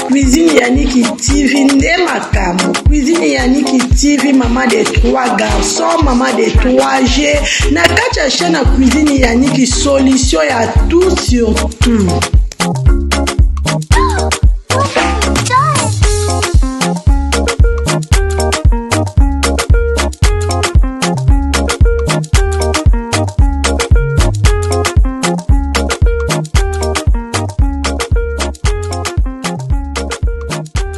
Cuisine Yannick TV nde makambo. Cuisine Yannick TV maman de trois garçons, maman de 3 G. Na kati ya chaîne ya Cuisine Yannick solution ya tout sur tout.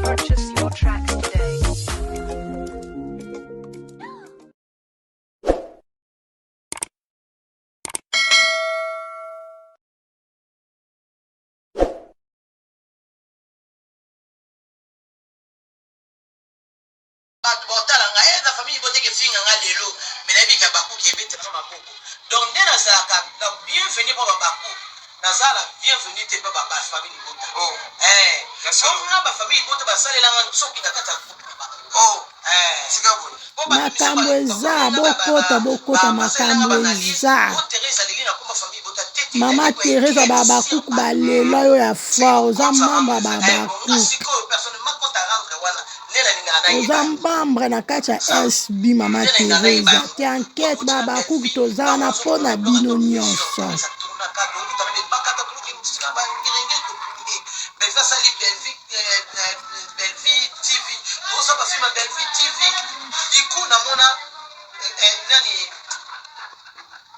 Purchase your tracks today. Bato baotala nga eh, na famille boteke finga nga lelo mais nayebi ke abakuki ebetela nga maboko donc nde nazalaka na bienvenue mpo babaku naza la bienvenue te mpo ba famille libota oh. eh, nga ba famille libota basalela nga soki na kati ya groupe na bango oh. eh. Sika boye Makambo eza bokota bokota makambo eza mama Teresa ba bakuku balela yo ya fort oza membre ya ba bakuku oza membre na kati ya SB mama Teresa te enquête ba bakuku toza wana mpo na bino nyonso. Bellevue TV toza ba film ya Bellevue TV du coup namona eh, eh, nani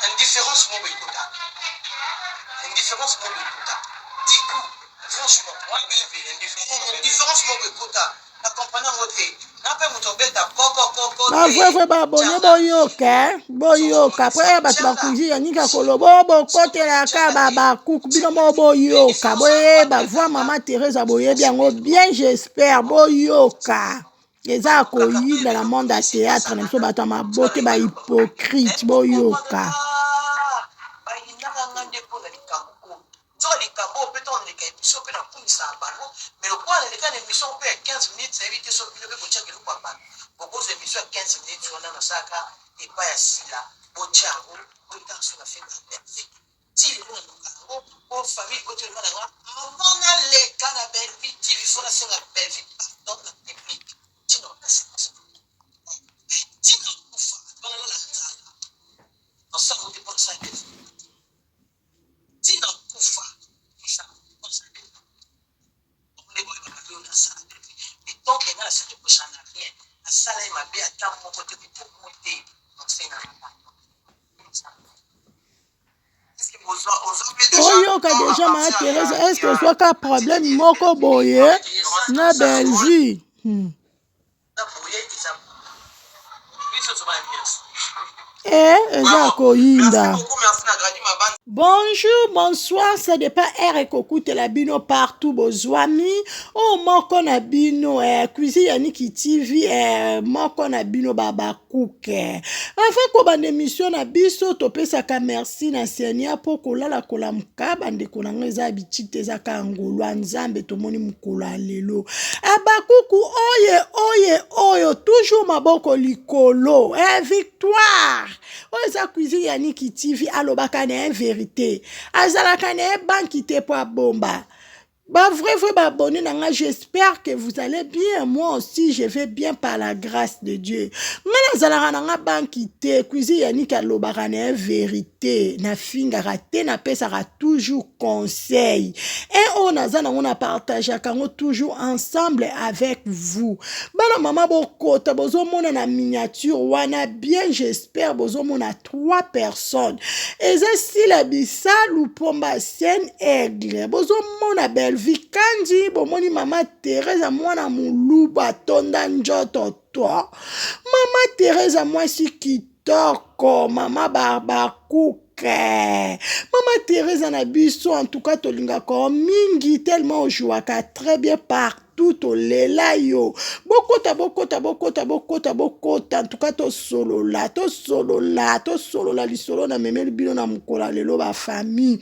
indifférence moko ekota indifférence moko ekota du coup franchement indifférence moko ekota na comprendre yango te na mpe moto obeta kokokoko Ba vrai vrai ba abonne boyoka eh, boyoka après eh, bato bakuzi ya nika koloba oh, bokotelaka ba bakuku bino moko boyoka boyeba voi mama Teresa boyebi yango bien j'espère boyoka eza ya koyinda na monde ya théâtre na biso bato ya maboke ba hypocrite boyoka. Bayinaka nga nde mpo na likambo oyo. Nzoka likambo oyo pe tango naleka emission pe nakumisaka bango mais lokola naleka na emission pe ya 15 minutes nayebi te soki bino pe botiaka eloko ya batu bokozwa emission ya 15 minutes wana nasalaka epai ya Sila botia yango boyekaka soki nafingaka Bellevue ti lelo naluka yango po famille libota eloba na nga avant naleka na Bellevue TV faut nasenga Bellevue pardon na public ti na ti na kufa bana nalala nzala nasala yango te po nasala Bellevue Ti na kufa nde boyeba mabe oyo nasala mais tant que nga na se reprocha na rien nasala ye mabe ata moko te kokomo te nasenga na pardon. Oyoka deja ma Therese est ce que ozwaka problème moko boye na Bellevue hmm. Eh, eza koyinda. Bonjour, bonsoir, ça dépend heure ekokutela bino partout bozwami. Oh moko na bino eh, cuisine ya Niki TV eh, moko na bino baba kuke. Avant kobanda émission na biso topesaka merci na Seigneur mpo kolala kolamuka bandeko na ngai eza bitite eza kaka ngolu ya Nzambe tomoni mokolo ya lelo. Abakuku oye oye oyo toujours maboko likolo eh, victoire oyo eza cuisine ya Niki TV alobaka na ye verite azalaka na ye banki te mpo abomba Ba vrai vrai ba abonné na nga j'espère que vous allez bien moi aussi je vais bien par la grâce de Dieu nga nazalaka na nga banki te cuisine Yannick alobaka na ye verite nafingaka te napesaka toujours conseil un oyo naza nango na partageaka yango toujours ensemble avec vous bana mama bokota bozomona na miniature wana bien j'espère bozomona trois personnes eza sila bisalu pomba scène aigle bozomona bellevie kanji bomoni mama teresa mwana moluba atonda njoto to mama teresa mwasi kitoko mama barbakuke mama teresa na biso en tout cas tolingaka mingi tellement ojouaka très bien partout tout tolela yo bokota bokota bokota bokota bokota antuka tosolola tosolola tosolola lisolo na memeli bino na mokolo ya lelo bafamille.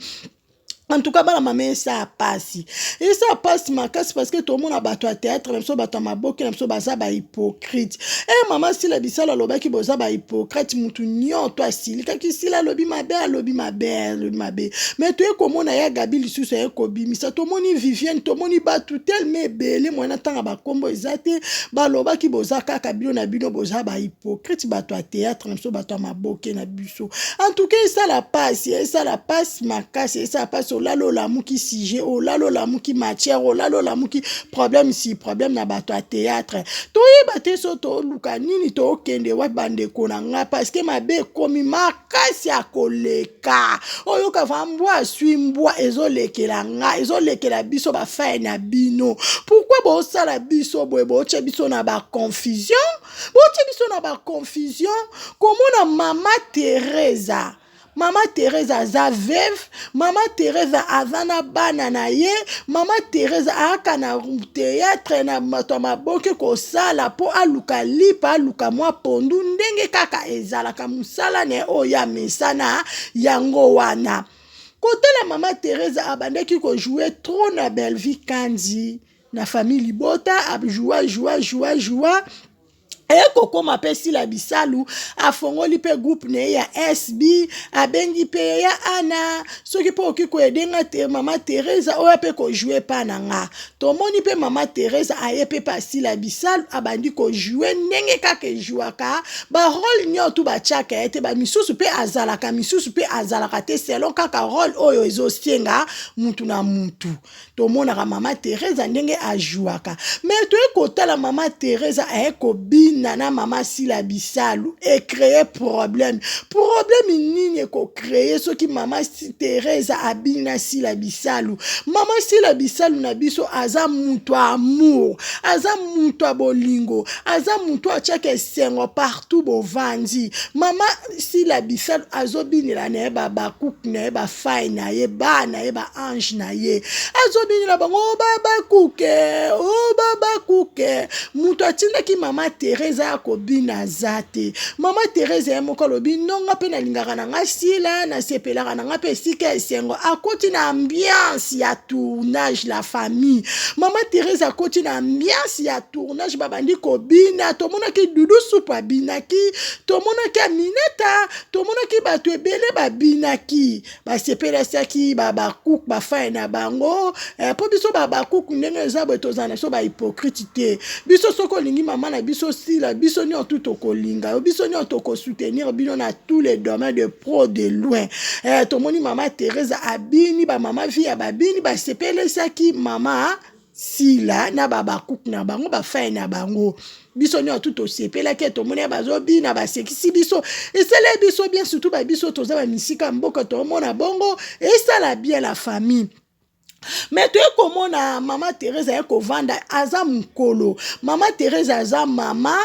En tout cas bana mama, esala pasi, esala pasi makasi, parce que tomona bato ya théâtre na biso, bato ya maboke na biso, baza bahypocrite. E mama Sila Bisalo alobaki boza bahypocrite, mutu nyonso asilikaki. Sila alobi mabe, alobi mabe, alobi mabe. Mais toye komona ya Gabi lisusu aye kobimisa, tomoni Viviane, tomoni bato telema ebele mwana ntanga bakombo eza te. Balobaki boza kaka bino na bino, boza bahypocrite, bato ya théâtre na biso, bato ya maboke na biso. En tout cas esala pasi, esala pasi makasi, esala pasi. Olala olamuki sujet, olala olamuki matière, olala olamuki problème si problème na bato ya théâtre. Toyeba te so toluka nini, tokende wapi, bandeko na nga, parce que mabe ekomi makasi ya koleka. Oyoka va mbwa aswi mbwa, ezolekela nga, ezolekela biso bafai na bino. Pourquoi bosala biso boye? Botie biso na baconfusion, botie biso na baconfusion. Komona mama Teresa, mama Teresa aza veuve, mama Teresa aza na bana na ye. Mama Teresa ayaka na théâtre na bato ya maboke kosala mpo aluka lipa, aluka mwa pondu, ndenge kaka ezalaka mosala na ye oyo ya mesana yango wana. Kotala mama Teresa abandaki kojouer trop na Bellevie Kandi na famille libota, ajoua joua joua joua. Ekokóma mpe Sila Bisalu afongoli mpe groupe na ye ya SB, abengi mpe ya ana soki mpe okoki koedenga te mama Teresa oyo mpe kojouer mpa na nga. Tomoni mpe mama Teresa aye mpe pa Sila Bisalu, abandi kojouer ndenge kaka ejouaka barôle nyonso batiaka ye te. Bamisusu mpe azalaka, misusu mpe azalaka te, selon kaka rôle oyo ezosenga mutu na mutu. Tomonaka mama Teresa ndenge ajouaka. Mais toye kotala mama Teresa aye kobina na mama Sila Bisalu, ecréer problème. Problème nini ekocréer soki mama Teresa abini na Sila Bisalu? Mama Sila Bisalu na biso aza mutu ya amour, aza mutu ya bolingo, aza mutu atiaka esengo partout bovandi. Mama Sila Bisalu azobinela na ye babakuku na ye, bafai na ye, bana ye, baange na ye, azobinela bango o babakuke, o babakuke. Moto atindaki mama Teresa ya kobina aza te. Mama Teresa ye moko alobi nonga mpe nalingaka na nga Sila, nasepelaka na nga mpe esika esengo. Akoti na ambiance ya tournage, la famille. Mama Teresa akoti na ambiance ya tournage, babandi kobina. Tomonaki Dudu Supu abinaki, tomonaki Aminata, tomonaki bato ebele babinaki, basepelasaki babakuku, bafai na bango. Mpo biso babakuku ndenge eza boye, tozala na biso bahypocrite te. Biso soki olingi mama na biso Sila, biso nyonso tu tokolinga yo, biso nyonso tokosoutenir bino na tous les domaines, de près de loin. Tomoni mama Teresa abini, bamama vi ya babini, basepelesaki mama Sila na babakuku na bango, bafai na bango. Biso nyonso tu tosepelaki, tomoni bazobina, basekisi biso, esala biso bien, surtout babiso toza bamisika mboka, tomona bongo esala bien, la famille. Mais toye komona mama Teresa ye kovanda, aza mokolo. Mama Teresa aza mama,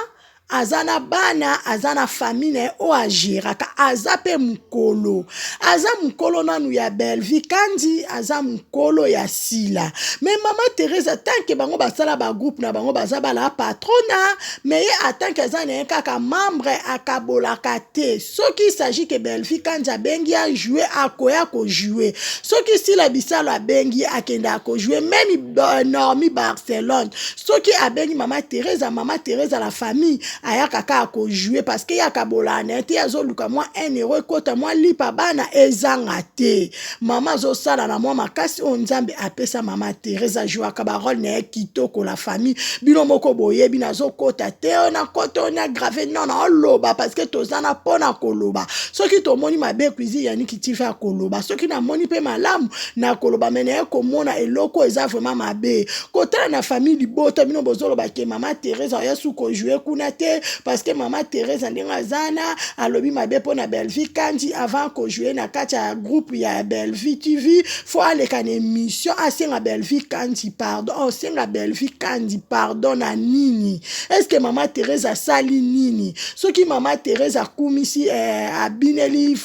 aza na bana, aza na famille na ye oyo agéraka, aza mpe mokolo, aza mokolo nanu ya Bellevie Kandi, aza mokolo ya Sila. Mais mama Teresa, tant que bango basala bagroupe na bango, baza bala patrona, mais ye atanke aza na ye kaka membre, akabolaka te. Soki s'agit ke Bellevie Kandi abengi ajoue, akoya kojouer. Soki Sila Bisalo abengi, akende akojouer. Même Normi Barcelone, soki abengi mama Teresa, mama Teresa, la famille, ayaka kaka kojouer, parce que ye akabolaka na ye te. Azoluka mwa 1 euro ekota, mwa lipa bana ezanga te. Mama azosala na mwa makasi oyo Nzambe apesa. Mama Teresa ajouaka barôle na ye kitoko, la famille. Bino moko boyebi, nazokota te oyo nakota oyo na grave non, naoloba parce que toza na mpona koloba. Soki tomoni mabe, Cuisine Yaniki TV akoloba. Soki namoni mpe malamu, nakoloba. Mais naye komona eloko eza vraiment mabe kotala na famille libota. Bino bozoloba ke mama Teresa oya su kojouer kuna te, parce que mama Teresa ndenge aza na alobi mabe mpo na Bellevie Kandi. Avant kojouer na kati ya groupe ya Bellevie TV, faut aleka na émission, asenga Bellevie Kandi pardon. Osenga Bellevie Kandi pardon na nini? Est ce que mama Teresa asali nini? Soki mama Teresa akumisi, abineli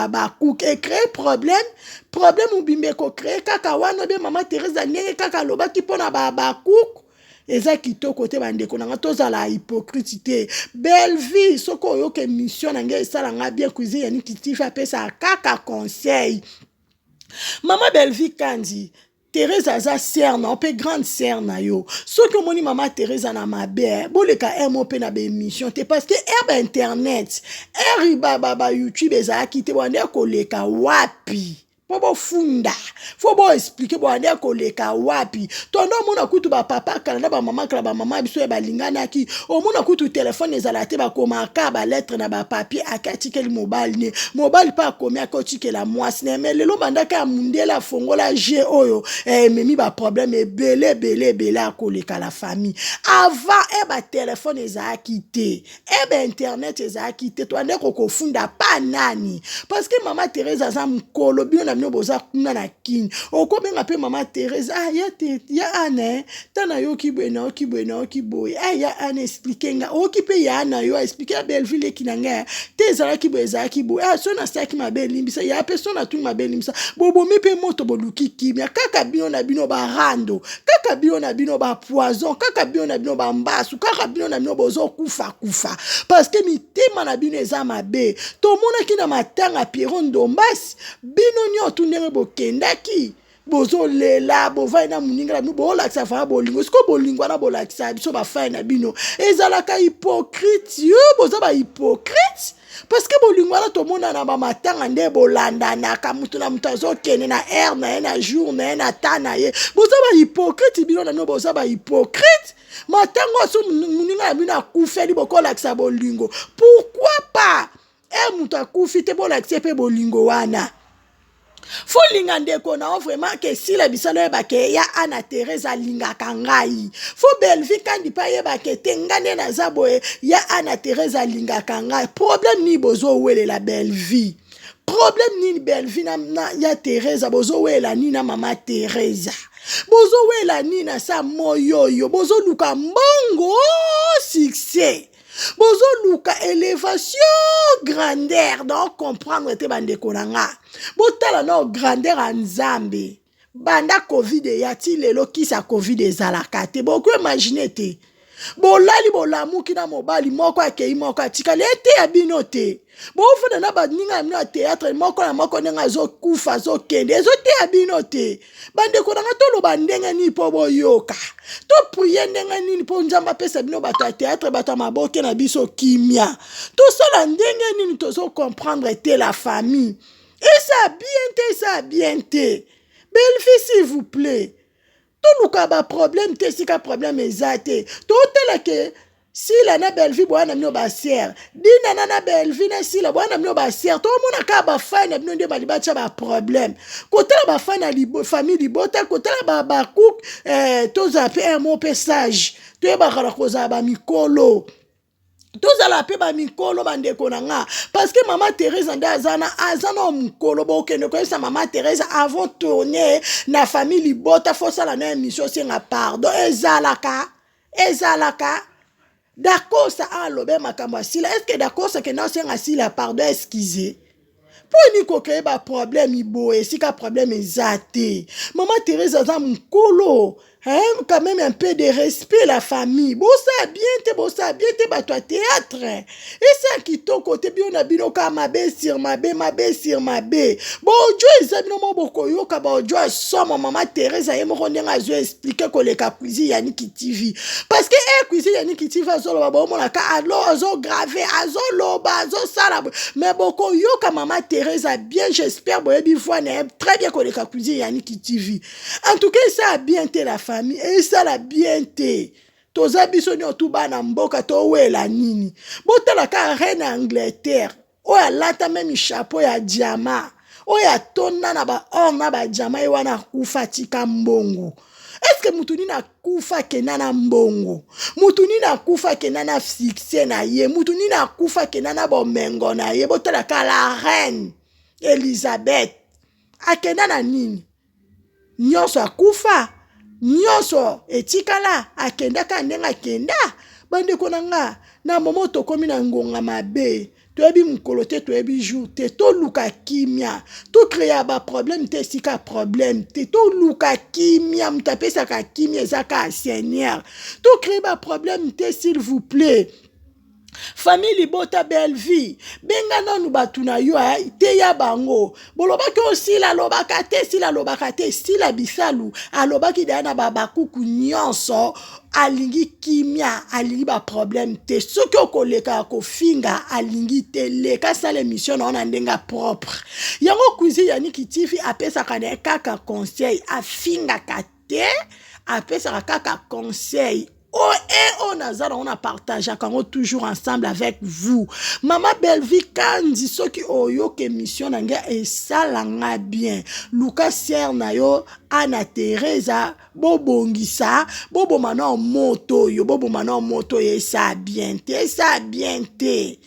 bakuke, ecréer problème, problème mobimba ekocréer kaka wana. Obe mama Teresa ndenge kaka alobaki mpona bakuku, eza kitoko te. Bandeko na nga, tozala hypocrite te. Bellevie, soki oyoka émission na ngai, esalanga bien. Cuisine Yaniki TV apesaka kaka conseil. Mama Bellevue Kandi, Therese aza sœur na yo mpe grande sœur na yo. Soki omoni mama Therese na mabe, eh, boleka heure moko mpe na ba émission te parce que heure ba internet, heure ba, ba, ba YouTube ezalaki te, bande koleka wapi? mpo bofunda fo boexplike boande koleka wapi tondo omona kutu bapapa kala na bamama kala bamama biso ya balinganaki omona kutu telefone ezala te bakomaka baletre na bapapier ake atikeli mobali ne mobali mpe akomi ake otikela mwasi na ye me lelo bandaka ya mundele afongola je oyo eh, ememi baproblème ebele ebele ebele akoleka la famille avant e batelefone ezalaki te e ba internet ezalaki te toande kokofunda pa nani parce que mama Therese aza mokolo bino na bino boza kuna na kini okobenga mpe mama Therese ah ya te ya ana eh, ta nayoki boye nayoki boye nayoki boye ah ya ana explike nga oyoki mpe ya na yo explike ya Bellevue leki na ngai te ezalaki boye ezalaki boye ah so nasalaki mabe elimbisa ya mpe so natuni mabe elimbisa bobomi mpe moto boluki kimia kaka bino na bino barando kaka bino na bino ba poison kaka bino na bino ba mbasu kaka bino na bino bozokufa kufa parce que mitema na bino eza mabe tomonaki na matanga Pierrot Ndombasi bino nyonso ndenge bokendaki bozolela bovai na moninga na bino bolakisa faa bolingo sikoyo bolingo wana bolakisa biso bafai na bino ezalaka hypocrite yo boza ba hypocrite parce que bolingo wana tomona na bamatanga nde bolandanaka moto na moto azokende na heure na ye na jour na ye na ta na ye boza bahypocrite bino na bino boza bahypocrite matango aso moninga na bino akufeli bokolakisa bolingo pourquoi pas heure moto akufi te bolakisa ye mpe bolingo wana folinga ndeko na yo vraiment ke sila bisalo oyeba ke ya ana therese alingaka ngai fo bellevue kandi mpe ayeba ke te ngai nde naza boye ya ana therese alingaka ngai problème nini bozowelela bellevue problème nini bellevue na, na, ya therese bozowelela nini na mama therese bozowela nini na sa moyoyo bozoluka mbongo succès bozoluka elevation grandeur donc comprendre te bandeko na nga botala nao grandeur ya nzambe banda covid eya ti lelo kisi ya covid ezalaka te bokoki imagine te bolali bolamuki na mobali moko akei moko atikali eteya bino te bofanda na baninga na bino ya théâtre moko na moko ndenge azokufa azokende ezoteya bino te bandeko na nga toloba ndenge nini mpo boyoka toprie ndenge nini mpo nzambe apesa bino bato ya théâtre bato ya maboke na biso kimia tosala ndenge nini tozokomprendre te la famille eza bien te eza bien te bellevie s'il vous plaît toluka baproblème te esika problème eza te totala ke sila na bellevue boya na bino basere dinana na bellevue na sila boya na bino basere tomona kaka bafai na bino nde bali batya baproblème kotala bafai na libo, famille libota kotala bacook eh, tozala mpe un mot mpe sage toyebaka na kozala bamikolo tozala mpe bamikolo bandeko na nga parce que mama therese nde aza na aza na mokolo bokende koyebisa mama therese avant tourner na famille libota fosala na émission osenga pardon ezalaka ezalaka dakosa alobe makambo ya sila estce dakosa kenda osenga sila pardon excuse mpo nini kokreye baproblème boye esika problème eza te mama therese aza mokolo hein, quand même un peu de respect la famille bosala bien te bosala bien te bato ya théâtre esa kitoko te bino na bino kaka mabe sur mabe mabe sur mabe baaudio eza bino moko bokoyoka baaudio ya somo mama therese ye moko ndenge azo explike koleka cuisine yaniki tv parce que e cuisine yaniki tv azoloba bomonaka alo azograve azoloba azosala mais bokoyoka mama therese bien j'espère boyebi voix na ye très bien koleka cuisine yaniki tv en tout cas esala bien te la famille esala bien te toza biso nyonso tu bana mboka towela nini botala kaka reine ya angleterre oyo alata meme chapeau ya diama oyo atonda na baor na badiama ye wana akufa atika mbongo eske mutu nini akufa akenda na mbongo mutu nini akufa akenda na succès na ye mutu nini akufa akenda na bomengo na ye botala kaka la reine elizabeth akenda na nini nyonso akufa nyonso etikala akendaka ndenge akenda bandeko na nga na momo tokomi na ngonga mabe toyebi mokolo te toyebi jour te toluka kimia tokrea baproblème te esika problème te toluka kimia moto apesaka kimia eza kaka seigneur tocree baproblème te s'il vous plaît. Famille libota Bellevue benga nanu batu na yo eh, teya bango bolobaki oyo sila alobaka te sila alobaka te sila bisalu alobaki deya na babakuku nyonso alingi kimia alingi baproblème te soki okoleka ya kofinga alingi te leka sala émission na yo na ndenge propre yango cuisine ya niki tv apesaka na ye kaka conseil afingaka te apesaka kaka conseil oyo e oyo naza nango na partageaka yango toujours ensemble avec vous mama bellevie kandi soki oyoka émission na ngai esala nga bien luka sere na yo ana teresa bobongisa boboma na moto oyo boboma na moto oyo esa bien te esa bien te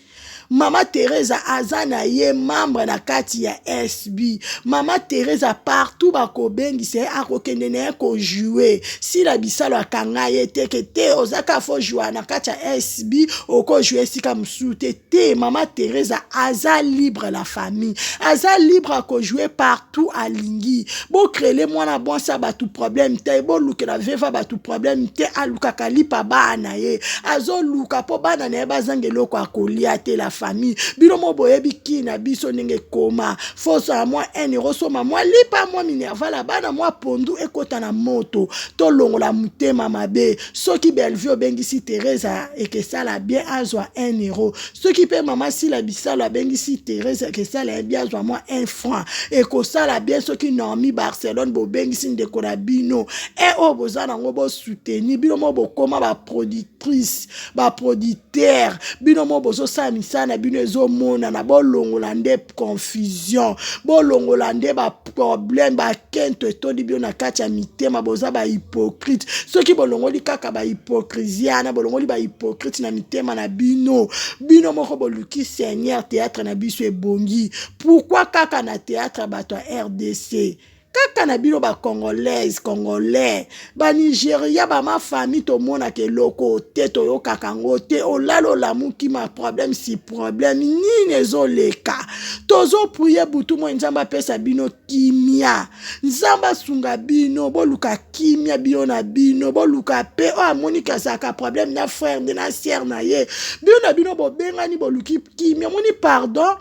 Mama Teresa aza na ye membre na kati ya SB. Mama Teresa partout bakobengisa ye akokende na ye kojoue. Sila Bisalo akanga ye te ke te oza ka fo joua na kati ya SB okojoue esika mosusu te. Te Mama Teresa aza libre la famille. Aza libre akojoue partout alingi. Bocrele mwana mwasi ya bato problème te, bolukela veva bato problème te, alukaka lipa bana na ye. Azoluka mpo bana na ye bazanga eloko ya kolia te la famille bino mo boyebi ki na biso ndenge ekoma fosala mwa 1 euro soma mwa lipa mwa minerval ya bana mwa pondu ekota na moto tolongola motema mabe soki bellevue obengisi teresa ekesala bien azwa 1 euro soki mpe mama sila bisalo abengisi teresa ekesala ye bien azwa mwa 1 franc ekosala bien soki naomi barcelone bobengisi ndeko na bino e oyo boza nango bosoutenir bino mo bokoma baproductrice baproducteur bino mo bozosala misala na bino ezomonana bolongola nde confusion bolongola nde baproblème bakento etondi bino na kati ya mitema boza bahypocrite soki bolongoli kaka bahypocrisie wana bolongoli bahypocrite na mitema na bino bino moko boluki seigneur théâtre na biso ebongi pourquoi kaka na théâtre ya bato ya rdc kaka na bino ba congolaise congolais ba nigeria ba ma famille tomonaka eloko te toyokaka yango te olala olamuki ma problème si problème nini ezoleka tozoprie butu moi nzambe apesa bino kimia nzambe asunga bino boluka kimia bino na bino boluka pe oyo amoni kazalaka problème na frère nde na sere na ye bino na bino bobengani boluki kimia omoni pardon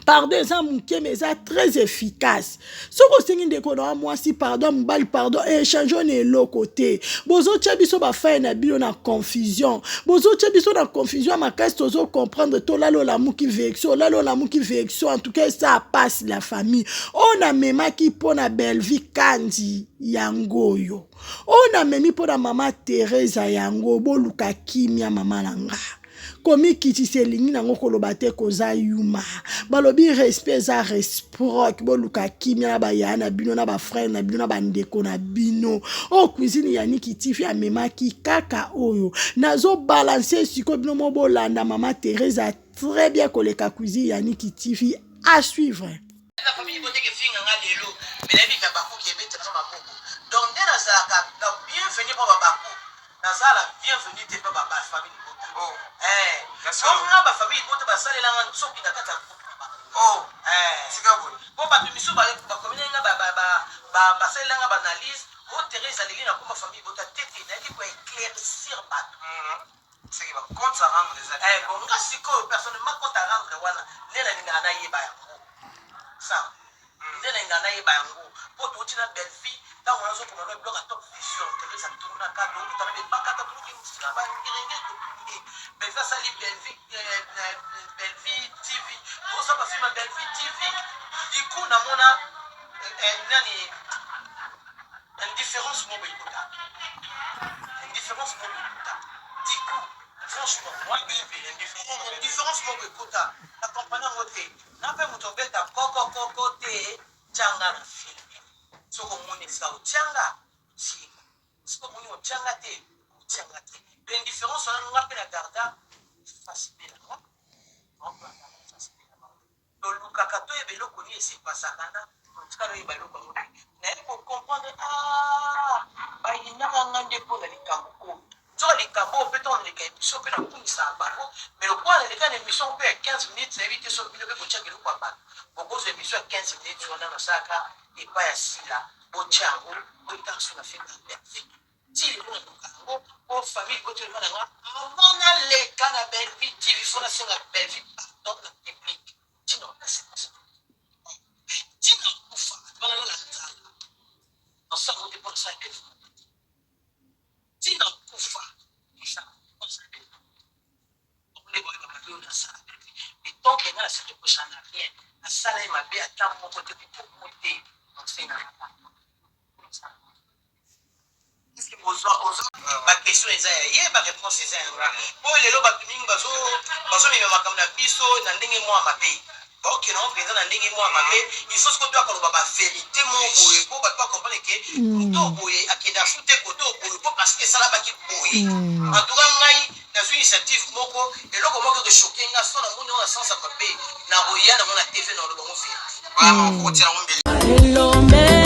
pardon eza moke mais eza très efficace soki osengi ndeko na wa mwasi pardon mobali pardon echange na eloko te bozotya biso bafai na bino na confusion bozotya biso na confusion ya makasi tozo comprendre tolala olamuki vection olala olamuki vection en tout cas ça passe la famille oyo namemaki mpo na bellevie kandi yango oyo oyo namemi mpo na mama teresa yango boluka kimia mama na nga Komikitisa elingi nango koloba te koza yuma. Balobi respect eza reciproque. Boluka kimia na ba yaya na bino na ba frère na bino na ba ndeko na bino. Oyo cuisine ya Niki TV amemaki kaka oyo. Nazo balancer sikoyo bino mo bolanda mama Theresa très bien koleka cuisine ya Niki TV à suivre. Na famille libota efinga nga lelo mais nayebi ka bakuki ebetela nga maboko donc nde nazalaka na bienvenue mpo babaku naza la bienvenue te mpo ba famille libota oh. eh nga ba famille libota basalela nga nsoki na kati ya groupe na bango oh. eh tika boye mpo bato misusu bakomeli nga basalela nga baanalyse o oh, Therese aleli na komba famille libota te te nayaki ko éclaircir bato mhm. seke ba compte à rendre eza eh bon nga sikoyo personnellement compte à rendre wana nde nalingaka nayeba yango ça nde nalingaka nayeba yango mpo touti na bellevie ntango nazokoma no biloko ya top vision teresa tuna kado okutana bebakata toluki na bangiringi topublie bellevie asali bellevie eh, eh, bellevie tv toza bafilme ya bellevie tv du coup namona eh, nani Indifférence moko ekota. Indifférence moko ekota. Du coup, franchement, moi, indifférence moko ekota. Na comprendre yango te. Na pe moto obeta koko koko te, tianga na film. Soki omoni esika otianga, otienga. Soki omoni otianga te, otianga te. Indifférence wana nga pe na garda face na nga. Tolukaka toyeba eloko nini esi epasaka na totikala oyeba eloko yango te. Naye ko comprendre ah bayinaka nga nde mpo na likambo oyo. Nzoka likambo oyo mpe ntango naleka emission mpe nakumisaka bango mais lokola naleka na emission mpe ya 15 minutes nayebi te soki bino mpe botiaka eloko ya bato bokozwa emission ya 15 minutes wana nasalaka epai ya Sila botia yango boyetaka so na finga Bellevue. Ti lelo naluka yango po famille libota eloba na nga avant naleka na Bellevue TV faut nasenga Bellevue pardon na public. Ti na nasenga ti na kufa ata nalala nzala nasala yango te po nasala Bellevue mabe te. Ti na kufa nasala yango te po nasala Bellevue mabe te. Bango nde baoyeba mabe oyo nasala Bellevue. Mais tant que nga na se reprocha na rien, nasala ye mabe ata moko te, kutu moko te, nasenga nga pardon. Ba question eza ya ye, ba reponse eza ya nga. Po lelo bato mingi bazo bazomema makambo na biso na ndenge mwa mabe. Baokende yango mpenza na ndenge mwa mabe. Il faut sikoyo toya koloba ba verite moko boye po bato ba comprendre ke moto oyo boye akende asu te kote oyo boye po parce que esalamaki boye. En tout cas ngai nazwi initiative moko, eloko moko eko choquer nga soki namoni yango na sens ya mabe, nakoya nango na TV nakoloba yango verite. Vraiment okotia yango mbeli. Elombe.